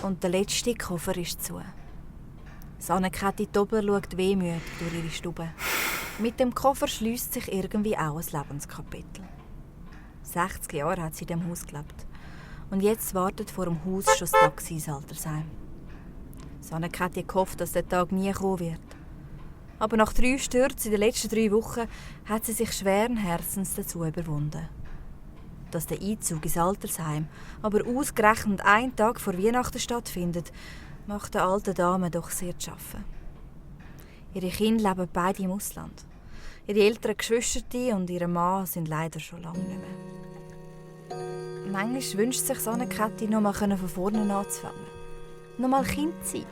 Und der letzte Koffer ist zu. Anne-Kathi Tobler schaut wehmütig durch ihre Stube. Mit dem Koffer schließt sich irgendwie auch ein Lebenskapitel. 60 Jahre hat sie in diesem Haus gelebt. Und jetzt wartet vor dem Haus schon das Taxi ins Altersheim. Anne-Kathi hat gehofft, dass der Tag nie kommen wird. Aber nach 3 Stürzen in den letzten 3 Wochen hat sie sich schweren Herzens dazu überwunden. Dass der Einzug ins Altersheim aber ausgerechnet einen Tag vor Weihnachten stattfindet, macht der alten Dame doch sehr zu schaffen. Ihre Kinder leben beide im Ausland. Ihre älteren Geschwister und ihr Mann sind leider schon lange nicht mehr. Manchmal wünscht sich Anne-Kathi, noch mal von vorne anzufangen. Noch mal Kind sein.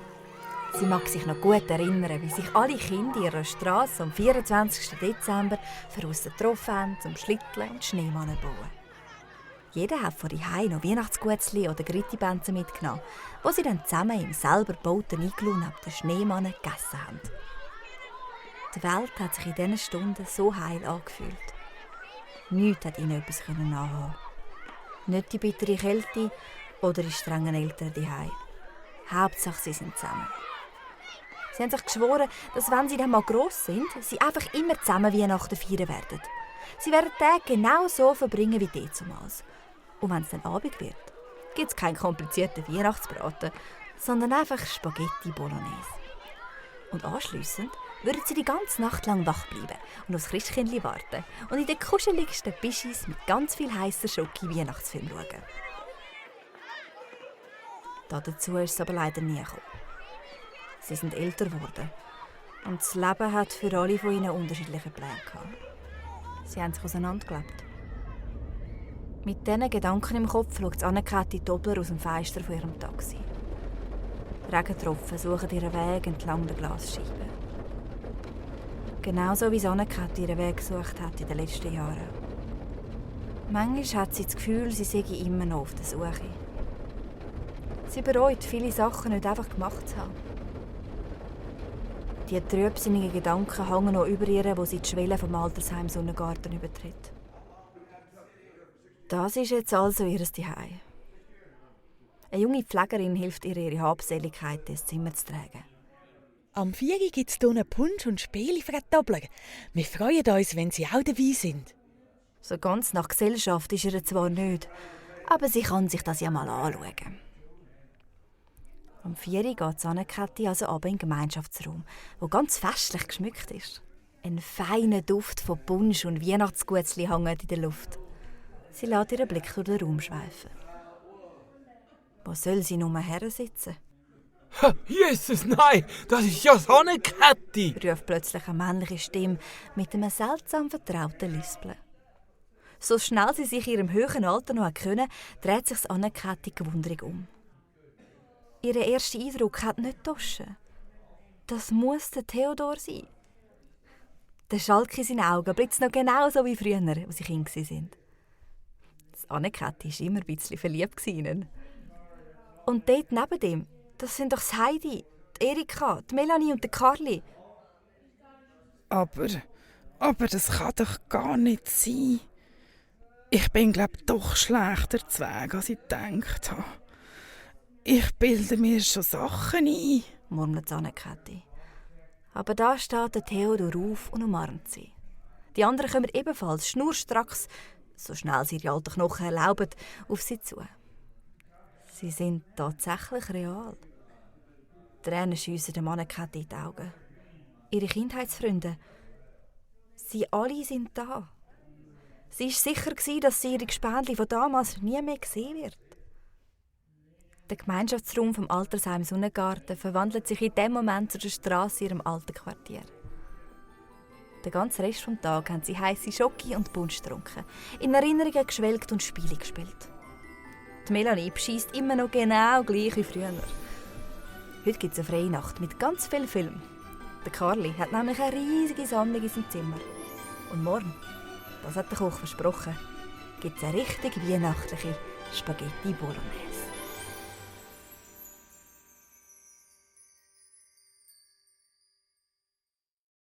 Sie mag sich noch gut erinnern, wie sich alle Kinder in ihrer Straße am 24. Dezember draussen getroffen haben, zum Schlitteln und Schneemannen bauen. Jeder hat von daheim noch Weihnachtsgutzli oder Grittibänze mitgenommen, wo sie dann zusammen im selber gebauten Iglu neben den Schneemannen gegessen haben. Die Welt hat sich in diesen Stunden so heil angefühlt. Nichts hat ihnen etwas anhaben. Nicht die bittere Kälte oder die strengen Eltern daheim. Hauptsache, sie sind zusammen. Sie haben sich geschworen, dass wenn sie dann mal gross sind, sie einfach immer zusammen Weihnachten feiern werden. Sie werden die Tage genau so verbringen wie dazumals. Und wenn es dann Abend wird, gibt es keinen komplizierten Weihnachtsbraten, sondern einfach Spaghetti Bolognese. Und anschliessend würden sie die ganze Nacht lang wach bleiben und aufs Christkindli warten und in den kuscheligsten Bischis mit ganz viel heißer Schoki Weihnachtsfilm schauen. Dazu ist es aber leider nie gekommen. Sie sind älter geworden und das Leben hat für alle von ihnen unterschiedliche Pläne gehabt. Sie haben sich auseinandergelebt. Mit diesen Gedanken im Kopf schaut Anne-Kathi Tobler aus dem Fenster von ihrem Taxi. Regentropfen suchen ihren Weg entlang der Glasscheibe. Genauso wie Anne-Kathi ihren Weg gesucht hat in den letzten Jahren. Manchmal hat sie das Gefühl, sie sei immer noch auf der Suche. Sie bereut, viele Sachen nicht einfach gemacht zu haben. Die trübsinnigen Gedanken hängen noch über ihr, wo sie die Schwelle vom Altersheim Sonnengarten übertritt. Das ist jetzt also ihr Zuhause. Eine junge Pflegerin hilft ihr, ihre Habseligkeit ins Zimmer zu tragen. Am 4 Uhr gibt es hier einen Punsch und Spiele für die Tobler. Wir freuen uns, wenn Sie auch dabei sind. So ganz nach Gesellschaft ist ihr zwar nicht, aber sie kann sich das ja mal anschauen. Um 4 Uhr geht Anne-Kathi also runter in den Gemeinschaftsraum, der ganz festlich geschmückt ist. Ein feiner Duft von Punsch und Weihnachtsgutzli hängt in der Luft. Sie lässt ihren Blick durch den Raum schweifen. Wo soll sie nur hersitzen? Jesus, nein, das ist ja Anne-Kathi! Ruft plötzlich eine männliche Stimme mit einem seltsam vertrauten Lispeln. So schnell sie sich in ihrem hohen Alter noch können, dreht sich Anne-Kathi gewundrig um. Ihr erster Eindruck hat nicht getauscht. Das muss der Theodor sein. Der Schalk in seinen Augen blitzt noch genauso wie früher, als sie Kinder waren. Anne-Kathi war immer ein bisschen verliebt in ihn. Und dort neben ihm, das sind doch das Heidi, die Erika, die Melanie und der Karli. Aber das kann doch gar nicht sein. Ich bin, doch schlechter zu Weg, als ich gedacht habe. Ich bilde mir schon Sachen ein, murmelt Anne-Kathi. Aber da steht der Theodor auf und umarmt sie. Die anderen kommen ebenfalls schnurstracks, so schnell sie ihre alten Knochen erlauben, auf sie zu. Sie sind tatsächlich real. Tränen schiessen dem Anne-Kathi in die Augen. Ihre Kindheitsfreunde, sie alle sind da. Sie war sicher, dass sie ihre Gespendli von damals nie mehr sehen wird. Der Gemeinschaftsraum vom Altersheim Sonnengarten verwandelt sich in dem Moment zu der Strasse in ihrem alten Quartier. Den ganzen Rest des Tages haben sie heisse Schoki und Punsch getrunken, in Erinnerungen geschwelgt und Spiele gespielt. Die Melanie bescheisst immer noch genau gleich wie früher. Heute gibt es eine freie Nacht mit ganz vielen Filmen. Der Karli hat nämlich eine riesige Sammlung in seinem Zimmer. Und morgen, das hat der Koch versprochen, gibt es eine richtig weihnachtliche Spaghetti Bolognese.